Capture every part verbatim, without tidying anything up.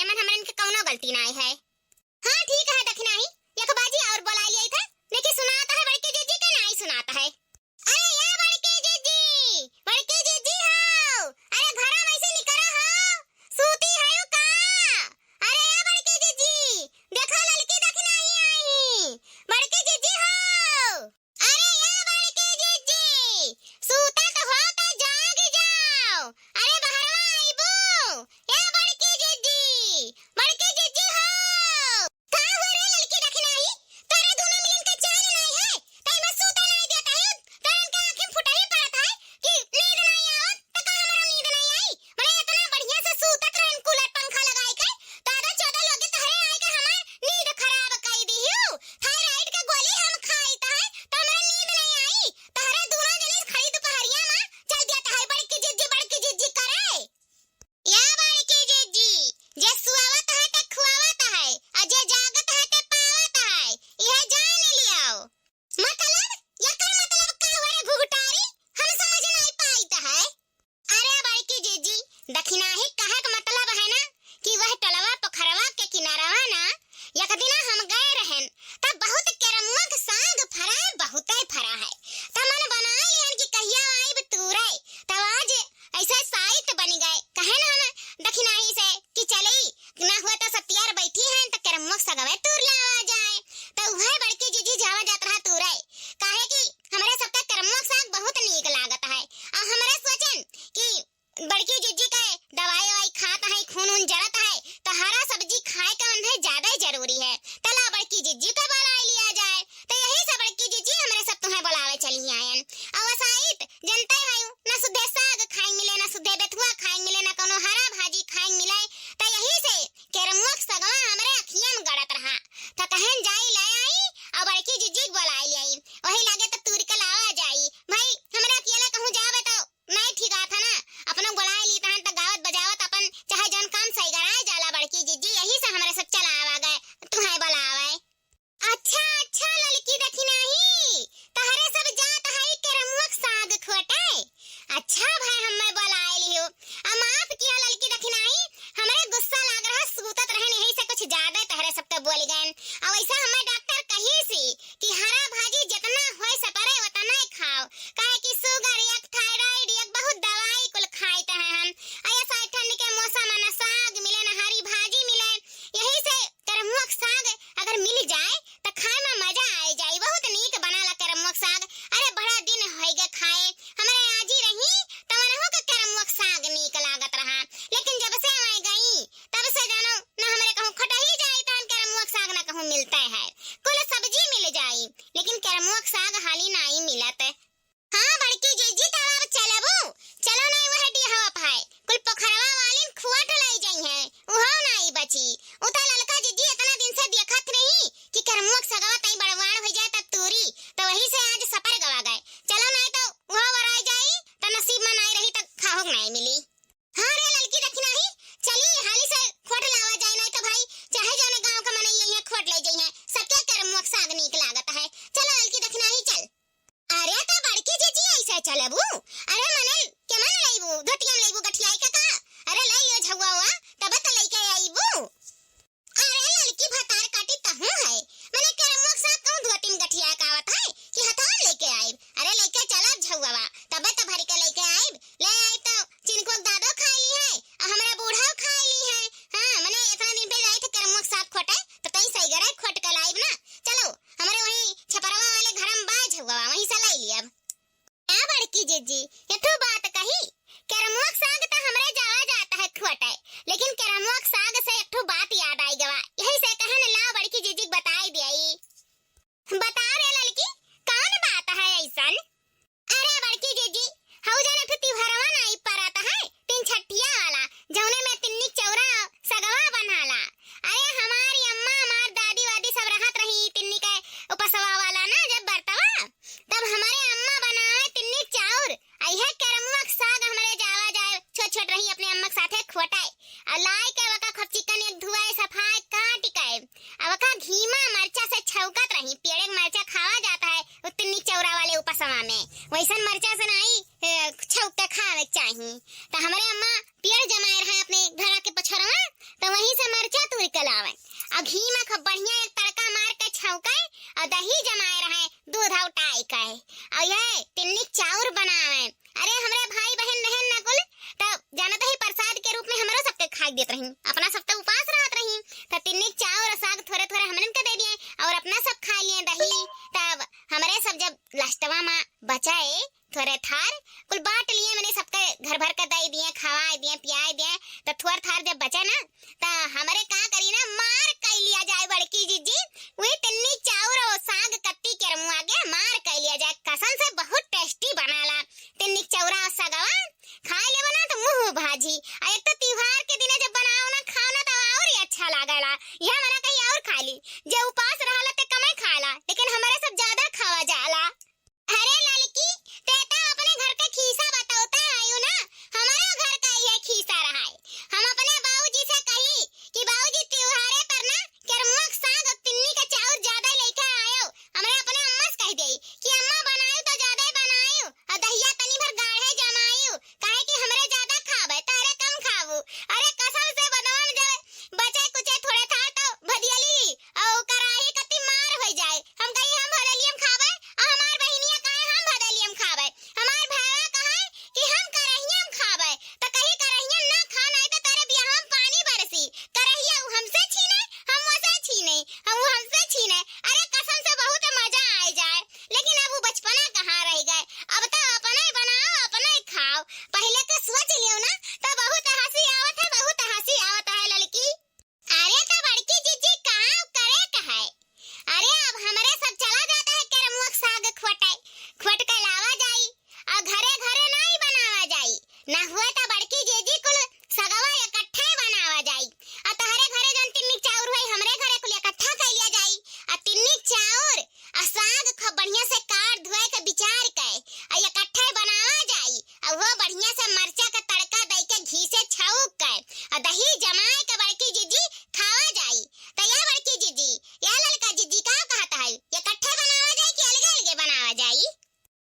एमन हमरन के कउनो गलती नाहीं है। हाँ, ठीक है दखिनही, एक बाजी और बोलाइ लियाई था, देखी सुनात है बड़की जिज्जी के नाहीं सुनात है। अरे या बड़की जिज्जी, बड़की जिज्जी हो, अरे घरा में से निकरा हो, सूती है का? अरे या बड़की जिज्जी, देखो ललकी दखिनही आई, बड़की जिज्जी हो। अरे या बड़की जिज्जी, सूता तो हो तो जाग जाओ। अरे बहरवा आइबू? या बड़की जिज्जी, बड़की जिज्जी हो। का हो रे कुट लावे, अउ घी मा खूब बढ़िया एक तड़का मार के छौंके, अउ दही जमाए रहे, दूध अउटाई के, अउ ये तिन्नी क चाउर बनावे। अरे हमरे भाई बहन रहेन ना कुल, तब जानत ही प्रसाद के रूप में हमरो सबके खाए देत रही, अपना सब तो उपास रहत रही, तब तिन्नी क चाउर अउ साग थोरे थोरे हमरन के दे दिए अउर अपना सब खाए लिए दही। तब हमरे सब जब लास्टवा मा बचे थोरे थार कुल बांट लिए, मने सबके घर भर के दे दिए, खवाए दिए, पियाए दिए। तो थोर थार जब बचे ना, तो हमरे का करी ना, मार कइ लिया जाए बड़की जिज्जी, वही तिन्नी चाउर अउ साग कत्ती केरमुआ के मार कइ लिया जाए। कसम से बहुत tasty बनाला तिन्नी क चौरा अउ सगवा। खाए लेबो ना तो मुंह भाजी। आ एक तो त्योहार के दिने जब बनाओ ना, खाओ ना, तब अउर ही अच्छा लागेला। यह मना कहीं अउर खा ली, जे उपास रहला ते कमे खाला, लेकिन हमरे सब ज्यादा खावा जाला। अरे ललकी, ते तो अपने घर के खीसा बतौता आयु ना, हमारो घर का ये खीसा रहा है। हम अपने बाबूजी से कही कि बाबूजी, त्योहारे पर ना केरमुआ क साग अउ तिन्नी क चाउर ज्यादा लेके आयो। हमरे अपने अम्मा से कह देई कि अम्मा, बनायु तो ज्यादा ही बनायु, अउ दहिया तनी भर गाढ़े जमायु, काहे कि हमरे ज्यादा खाबे, तहरे कम खाबू। अरे कसम से बदवा में जब बचे कुचे थोड़े था तो भदियली अउ कराही कत्ती मार होइ जाए। हम कही, हम भदेलियम खाबे, अउ हमार बहिनिया कहे हम भदेलियम खाबे, हमार भावा कहे कि हम करहियम खाबे, त कही करहियम ना खा, नाहीं त तोरे बियाह में पानी बरसी। करहिया उ हमसे छीने, हम वसे छीने, हम उ हमसे छीने। अरे कसम से बहुत मजा आए जाए, लेकिन अब उ बचपना कहाँ रह गए। अब तो अपने ही बनाओ, अपने ही खाओ। पहले के सोच लियो ना, तो बहुत हंसी आवत है, बहुत हंसी आवत है ललकी। अरे तो बड़की जिज्जी, काम करे के है। अरे अब हमरे सब चला जाता है केरमुआ क साग खोटे, खोट के लावा जाई, अउ घरे घरे नाहीं बनावा जाई, ना हुए तो बड़की जिज्जी कुल सगवा इकट्ठे बनावा जाई। अउ तोहरे घरे जौन तिन्नी क चाउर होई, हमरे घरे कुल इकट्ठा कइ लिया जाई, अउ तिन्नी क चाउर अउ साग खूब बढ़िया से काट धोए के बिचार के अउ इकट्ठे बनावा जाई। अउ वो बढ़िया से मरचा के तड़का दे के घी से छौंक के अउ दही जमाए के बड़की जिज्जी खावा जाई। त या बड़की जिज्जी, या ललका जिज्जी, का कहत है, इकट्ठे बनावा जाई कि अलगे अलगे बनावा जाई?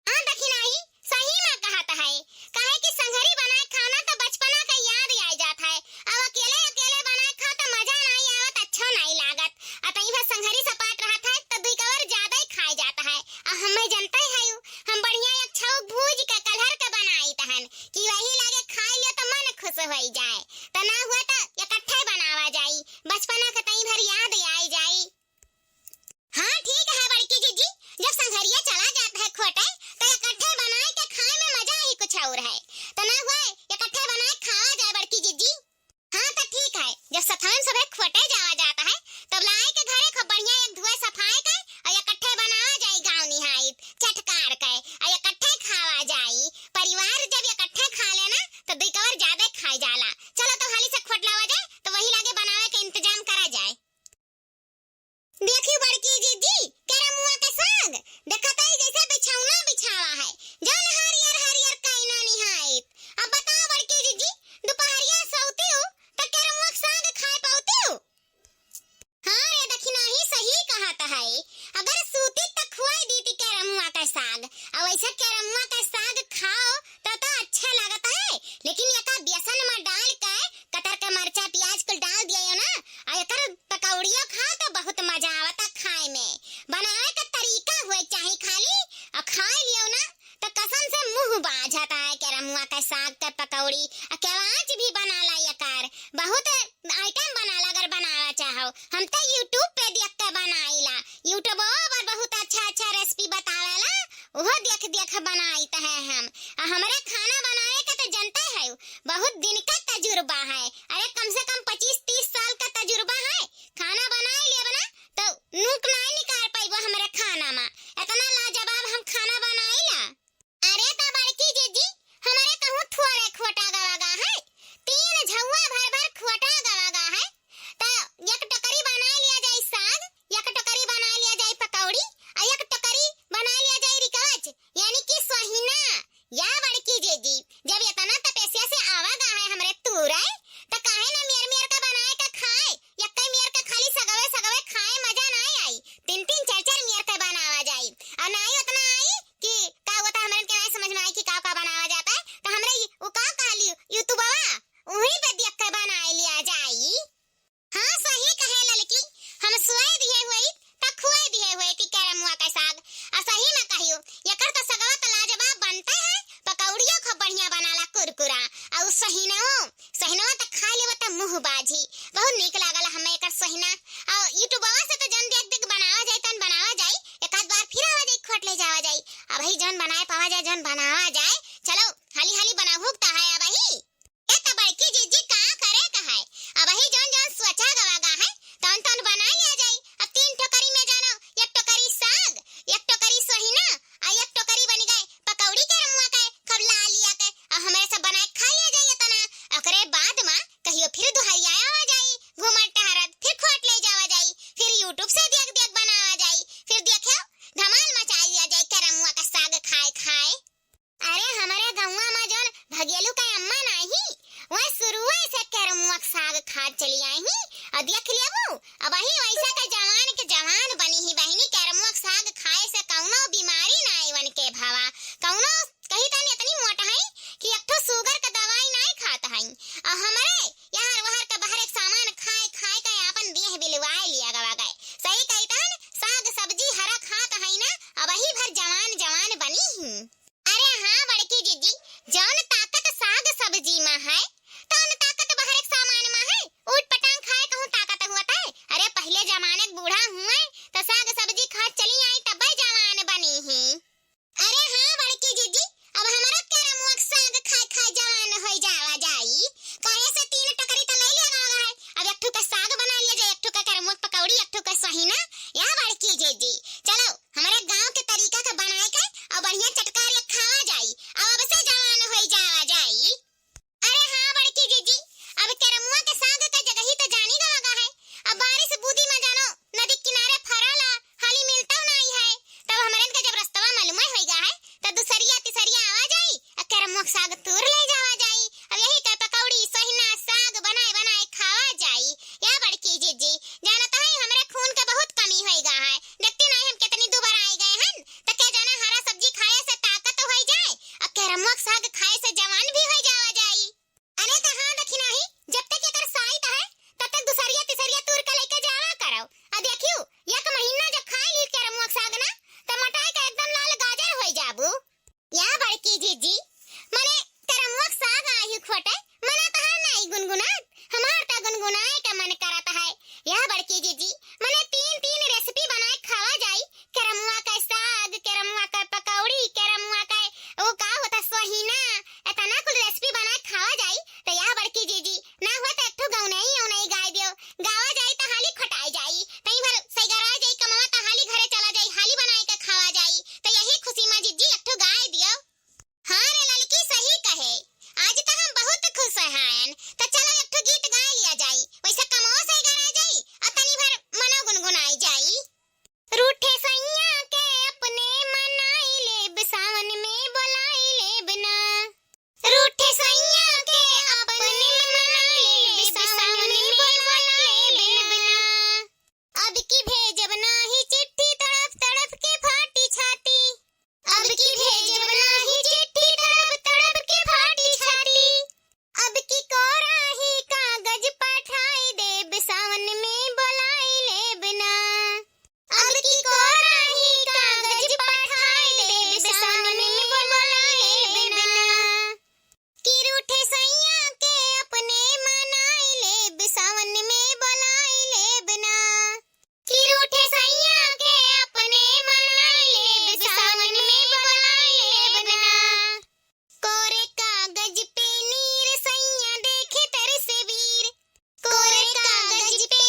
हाँ दखिनाही, सही मा कहत है, काहे कि संघरी बनाए खाना तो बचपना के याद आइ जात है। अब अकेले अकेले बनाए खाओ तो मजा नाहीं आवत, अच्छो नाहीं लागत। अ तई भर संघरी सपाट रहत है तो दुई कवर ज्यादा ही खाए जात है। अ हमें जनते है यू, हम बढ़िया एक छौंक भूज के कलहर के बनाइत हन कि वही लागे खाए लियो तो मन खुश होइ जाए। त ना हुआ तो इकट्ठे बनावा जाई, बचपना के तई भर याद आइ जाई। हाँ ठीक है बड़की जिज्जी, जब संघरिया चला जात है खोटे तो इकट्ठे बनाए के खाए में मजा ही कुछ अउर है। त ना हुआ इकट्ठे बनाए खावा जाए बड़की जिज्जी। हाँ त ठीक है, जब सथवन सभे खोटे जावा जात है तब लाए के घरे खूब बढ़िया एक धुए सफाए के अउ इकट्ठे बनावा जाई गाँव निहाइत चटकार के अउ इकट्ठे खावा जाई। परिवार जब इकट्ठे खा लेना तो दुई कवर ज्यादा खाए जाला। चलो तो हाली से खोट लावा जाए तो वही लागे बनावे के इंतजाम करा जाए। देखियो बड़की जिज्जी, केरमुआ के साग, देखत ही जैसे बिछौना बिछावा है, जौन हरियर हरियर कैना निहाइत। अब बताओ बड़की जिज्जी, दुपहरिया सोती हूँ, त केरमुआ के साग खाए पाती हूँ? हाँ रे दखिनाही, सही कहत है, अगर सूती त खुआई दीती केरमुआ के साग। अब ऐसे केरमुआ के साग खाओ, तो, तो अच्छा लागत है, लेकिन एका बेसन में डाल के कतर के मरचा, प्याज कुल डाल दियो ना, अउ एकर पकौड़ियो खाओ तो बहुत मजा आवता खाए में। बनावे का तरीका हुए चाही खाली, अउ खाए लियो ना, तो कसम से मुँह बाझता है केरमुआ के साग के पकौड़ी। अउ केवाच भी बनाला एकर, बहुत item बनाला अगर बनावा चाहो। हम तो YouTube पे देख के बनाईला, YouTube पर बहुत अच्छा अच्छा recipe बतावेला, उहो देख देख बनाइत है हम। अउ हमरे खाना बनावे के तो जनते है, बहुत दिन का तजुर्बा है। अरे कम से कम पच्चीस तीस साल का तजुर्बा है। खाना बनाए लेब ना तो नूक नाहीं निकाल पाइबो हमरे खाना मा। इतना लाजवाब हम खाना बनाईला। अरे त बड़की जिज्जी, हमरे कहूँ थोड़े खोटा गवा गा है, तीन झौआ भर भर खोटा गवा गा है। त एक टोकरी बनाए लिया जाई साग, एक टोकरी बनाए लिया जाई पकौड़ी, अउ एक टोकरी बनाए लिया जाई रिकवच, यानी कि सोहिना। या बड़की बहुत नीक लागल हमें एकर सोहिना। और YouTubeवा से तो जौन देख देख बनावा जाई, तौन बनावा जाई, एक आध बार फिर आवा जाई, खोट ले जावा जाई। अबही जौन बनाए पावा जाए, जौन बनावा जाए, चलो हाली हाली बनाहू क त है अबही। ए त बड़की जीजी का करे का है, अबही जौन जौन सोचा गवा गा है, तौन तौन बना लिया जाई। अब तीन टोकरी में जानो, एक टोकरी साग, एक टोकरी सोहिना, आ एक टोकरी बनी गए पकौड़ी के रमुआ के, खूब ला लिया के, अब हमरे सब बनाए खा लिया जाई एतना। ओकरे बाद मा कहियो फिर दुहरिया आवा जाई, घूमत टहरत फिर खोट ले जावा जाई, फिर YouTube से देख देख बनावा जाई, फिर देखियो धमाल मचा लिया जाई करमुआ का साग खाए खाए। अरे हमरे गौवा मा जौन भगेलू का अम्मा नाही, वह शुरुए से करमुआ का साग खात चली आई ही। और देख लेबू, अबही वैसा का जवान के जवान बनी ही बहिनी, करमुआ का साग खाए से कौनो बीमारी नाही वनके भवा, कौनो कही तनी इतनी मोट हई कि एक ठो sugar का दवाई नाही खात हई। और हमरे यहाँ वहर का बहरे के सामान खाए खाए के आपन देह बिलवाए लिया गवा गए। सही कही तन, साग सब्जी हरा खात हई ना, अबही भर जवान जवान बनी ही। अरे हाँ बड़की जीजी, जौन ताकत साग सब्जी मा है, तौन ताकत बहरे के सामान मा है। ऊट पटांग खाए कहूँ ताकत हुआ था। अरे पहिले जमाने के बूढ़ा हुए तो साग सब्जी खात चली आई, तब्बे जवान बनी ही। अरे हाँ बड़की जीजी, अब हमरा करमुआ के साग खाए खाए जवान होई जावा जाई। काहे से तीन टोकरी त ले लेवा है, अब एक ठो का साग बना लिया जाए, एक ठो का करमुआ के पकौड़ी, एक ठो का सोहिना। या बड़की जीजी, चलो हमरे गाँव के तरीका का बनाए के और बढ़िया चटकार एक खावा जाई, अब अब से जवान होई जावा जाई। अरे हाँ बड़की जीजी, अब करमुआ के साग का जगही तो जानी गवा गा है। अब बारिश बूदी मा जानो नदी किनारे फराला, हाली मिलता नाही है। तब हमरन का जब रस्तवा मालूम होई गा है, तो दुसरिया तिसरिया आवा जाई, आ करमुआ के साग तूर ले जावा जाई। अब यही का पकौड़ी, सोहिना, साग बनाए बनाए खावा जाई। या बड़की जीजी, जानत है हमरे खून के बहुत कमी होई गा है, देखती नाही हम कितनी दुबर आई गए हन। त के जाना हरा सब्जी खाए से ताकत होई जाए, आ करमुआ के साग खाए से जवान भी होई जावा जाई। अरे त हाँ देखी नाही, जब तक एकर साइत है, तब तक दुसरिया तिसरिया तूर के लेके जावा करो। आ देखियो, एक महीना जब खाए ली करमुआ के साग ना, त मोटाए के एकदम लाल गाजर होई जाबू। या बड़की जीजी, मने करमुआ के साग आही खोटे, मना तहार नाही गुनगुनात, हमार त गुनगुनाए के मन करत है। या बड़की जीजी, मने तीन तीन recipe बनाए खावा जाई, करमुआ का साग, करमुआ का पकौड़ी, करमुआ का वो का होता सोहिना, एतना कुल recipe बनाए खावा जाई। त या बड़की जीजी, ना हुआ त एक ठो गौनई औनई गाय दियो, गावा जाई त हाली खोटाई जाई, तई भर सैगरा जाई कमावा त हाली घरे चला जाई, हाली बनाए के खावा जाई। त यही खुशी मा जीजी एक ठो गाय दियो। हाँ रे ललकी, सही कहे, आज त हम बहुत खुश हयन। त चलो एक ठो गीत गाय लिया जाई, वैसे कमवा सैगरा जाई, आ तनी भर मनो गुनगुनाई जाई। रूठे सैया के अपने मनाई लेब, सावन में बोलाई लेब ना। रूठे सैया के अपने मनाई लेब, सावन में बोलाई लेब ना। अब की भेजब नाही चिट्ठी तड़प तड़प के फाटी छाती। अब की भेजब नाही चिट्ठी तड़प तड़प के फाटी छाती। अब की कोरा ही कागज पठाई देब, सावन में बोलाई लेब ना। अब की कोरा ही कागज पठाई देब, सावन में बोलाई लेब ना। कि रूठे सैया के अपने मनाई लेब, सावन में बोलाई लेब ना। कि रूठे सैया के अपने मनाई लेब, सावन में बोलाई लेब ना। कोरे कागज पे नीर सैया देखे तरस वीर। कोरे कागज पे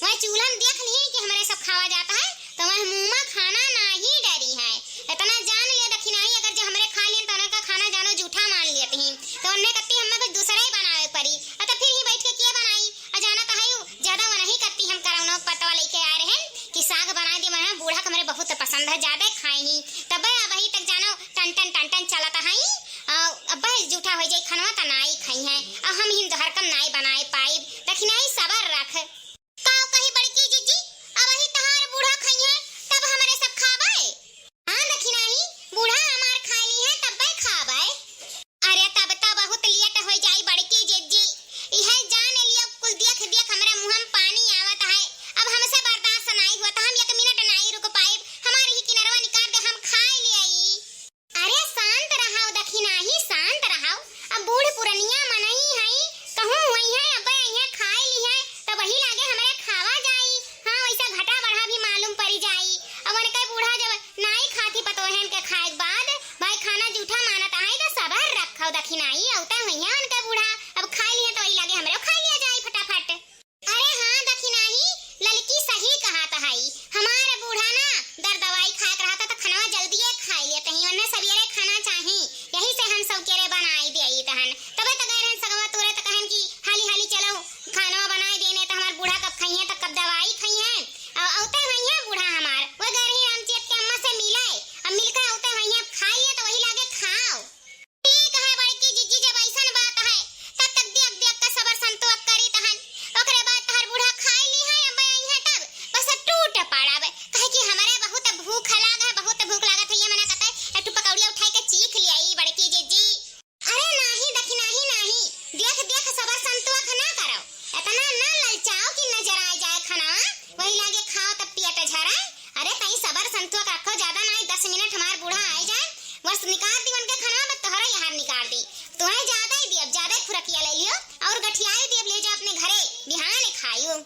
और चूल्हा में देख लिहिन कि हमरे सब खावा जात है, तो वह मुँह मा खाना नाही डरिहैं। इतना जान लिया दखिनाही, अगर जो हमरे खा लिहिन, तो उनका खाना जानो जूठा मान लियत ही। तो उन्हें कत्ती हमें कुछ दूसरा ही बनावे पड़ी। और तो फिर ही बैठ के के बनाई? और जाना तो है यू, ज्यादा वनही कत्ती हम करौनो पतवा लेके आए रहेन कि साग बनाए दे, वह बूढ़ा के हमरे बहुत पसंद है, ज्यादा खाई ही। तब अबही तक जानो टन टन टन टन चलत है। और अब जूठा हो जाई खनवा, त नाई खाई है। और हम हिंद हरकम नाई बनाए पाइब। दखिनाही सबर रख। का कही बड़की जिज्जी, अबही तहार बूढ़ा खइहैं, तब हमरे सब खाबै। हाँ दखिनाही, बूढ़ा हमार खा लिहैं, तब्बै खाबै। अरे तब त बहुत लेट होइ जाई बड़की जिज्जी, इहै जान लियो, कुल देख देख हमरा मुँह में पानी आवत है। अब हमसे बर्दाश्त नाई होत, हम एक मिनट नाई रुक पाइब, हमार ही किनरवा निकाल दे, हम खाई लियाई। अरे शांत रहाओ दखिनाही, शांत रहाओ। अब बूढ़ पुरनिया मनई हई, कहूँ हुई है, अबे यहाँ खाए ली है, तो वही लागे हमरे खावा जाई। हाँ, वैसा घटा बढ़ा भी मालूम पड़ी जाई। अब उनके बूढ़ा जब नाई खाती पतोहन के खाए के बाद भाई खाना जूठा मानत आई, तो सबर रखो दखिनाही, औते हुई है उनके बूढ़ा, अब खाए ली है, तो वही लागे हमरे खाए लिया जाई फटाफट। अरे हाँ दखिनाही, ललकी सही कहत हई। हमार बूढ़ा ना दर दवाई खाए के रहत है, त खनवा जल्दिए खाए लेत ही। उन्हें सवेरे खाना चाही, यही से हम सब केरे बनाई देई तहन। तबे त गए रहन सगवा तोरे, त कहन कि हाली हाली चलो, खानवा बनाई देने, त हमार बूढ़ा कब खइहैं, त कब दवाई खइहैं। औ-, औते हुई है बूढ़ा हमार, वो गए रही रामचेत के अम्मा से मिले, अब मिलकर औते हुई है, अब खाए लिए त वही लागे खाओ। ठीक है बड़की जिज्जी, जब ऐसन बात है, तब तक देख देख के सबर संतोष करी तहन। ओकरे बाद तहर बूढ़ा खाई ली है, अब आई है तब बस टूट पड़ब, काहे कि हमरे बहुत भूख लाग है, बहुत भूख लागत है। ये मना कहते एक ठो पकौड़िया उठाई के चीख लिया ई बड़की जिज्जी। अरे नाही दखिनाही नाही, देख देख सबर संतोष ना करो, इतना ना ललचाओ कि नजर आ जाए खाना। वही लागे खाओ तब पेट झरे। अरे तई सबर संतोष रखो, ज्यादा नाई, दस मिनट हमार बूढ़ा आए जाए, बस निकाल दी उनके खाना, बस तोहरा यहाँ निकाल दी। तुम्हें ज्यादा ही दियब, ज्यादा ही खुरकिया ले लियो और गठियाई दियब, ले जाओ अपने घरे, बिहान खाइयो।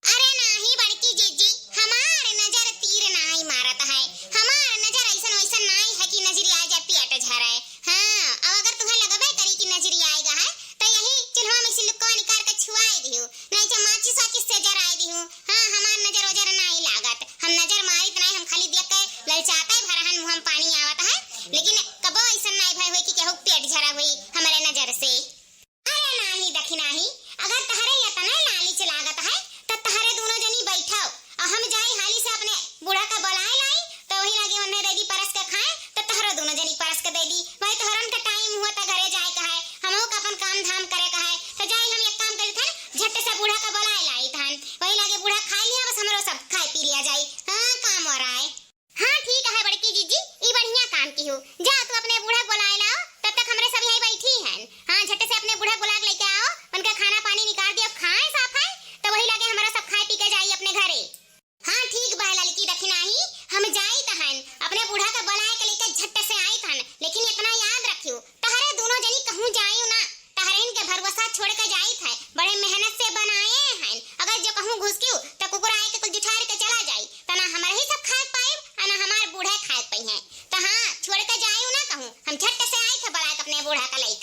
अरे नाही बड़की जिज्जी, हमार नजर तीर नाही मारत है, हमार नजर ऐसन वैसन नाही है कि नजरी आ जाए पेट झरे। हाँ, अब अगर तुम्हें लगबे करी कि नजरी आएगा है, तो यही चूल्हा में से लुक्कवा निकाल के छुआई दिहू, नहीं तो माचिस वाचिस से जराई दिहू। हाँ, हमार नजर ओजर नाई लागत, हम नजर मारित नाई, हम खाली देख के ललचाते भरहन मुँह में पानी आवत है, लेकिन कबो ऐसन नाई भय हुई कि केहू पेट झरा हुई हमरे नजर से। अरे नाही दखिनाही, अगर तहरे इतना लालिच लागत है, तो तहरे दोनों जनी बैठो, और हम जाई हाली से अपने बूढ़ा का बुलाए लाई, तो वही लागे उन्हें दे दी परस के खाए, तो तहरो दोनों जनी परस के दे दी। भाई तोहरन का टाइम हुआ था घरे जाए का है, हमहू का अपन काम धाम करे का है, तो जाई हम एक काम करी थन, झट से बूढ़ा का बुलाए लाई थन, वही लागे बूढ़ा खाए लिया, बस हमरो सब खाए पी लिया जाई। हाँ, काम हो रहा है। हाँ ठीक है बड़की जिज्जी, ई बढ़िया काम किहू, जा तू अपने बूढ़ा बुलाए लाओ, तब तक हमरे सब यहीं बैठी हैं। हाँ, झट से अपने बूढ़ा बुला के लेके आओ, उनका खाना पानी निकाल दियो, खाए साफ है, तो वही लागे हमारा सब खाए पी के जाई अपने घरे। हाँ ठीक बा ललकी दखिनाही, हम जाई तहन अपने बूढ़ा के बुलाए के लेके झट से आई तहन, लेकिन इतना याद रखियो, तहरे दोनों जनी कहूँ जाइयो ना, तहरेन के भरोसा छोड़ के जाइत है, बड़े मेहनत से बनाए हैं, अगर जो कहूँ घुसकियो तो कुकुर आए के कुल जुठार के चला जाई, तो ना हमरे ही सब खाए पाइब, आ ना हमार बूढ़े खाए पाई हैं। तो हाँ, छोड़ के जाइयो ना कहूँ, हम झट से आई थे बुलाए के अपने बूढ़ा का लइके।